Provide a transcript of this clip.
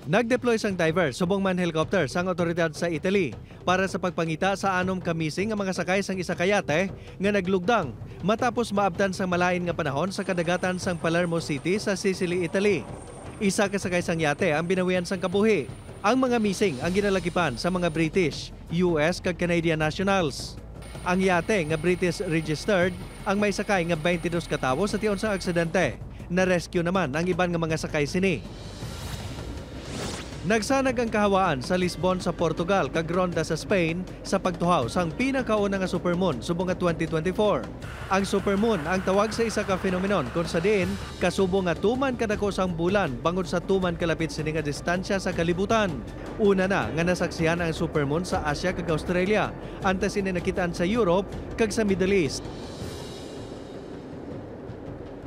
Nagdeploy sang diver subong man helicopter sang otoridad sa Italy para sa pagpangita sa anom ka missing nga mga sakay sang isa ka yate nga naglugdang matapos maabtan sang malain nga panahon sa kadagatan sang Palermo City sa Sicily, Italy. Isa ka sakay sang yate ang binawian sang kabuhi. Ang mga missing ang ginalakipan sa mga British, US kag Canadian nationals. Ang yate nga British registered ang may sakay nga 22 katawo sa tion sa aksidente. Na-rescue naman ang iban nga mga sakay sini. Nagsanag ang kahawaan sa Lisbon sa Portugal kag Ronda sa Spain sa pagtuhaw sang pinakauna nga supermoon subong nga 2024. Ang supermoon ang tawag sa isa ka phenomenon kung sa diin kasubo nga tuman kadako sang bulan bangod sa tuman kalapit sini nga distansya sa kalibutan. Una na nga nasaksihan ang supermoon sa Asia kag Australia, antes ini nakitaan sa Europe kag sa Middle East.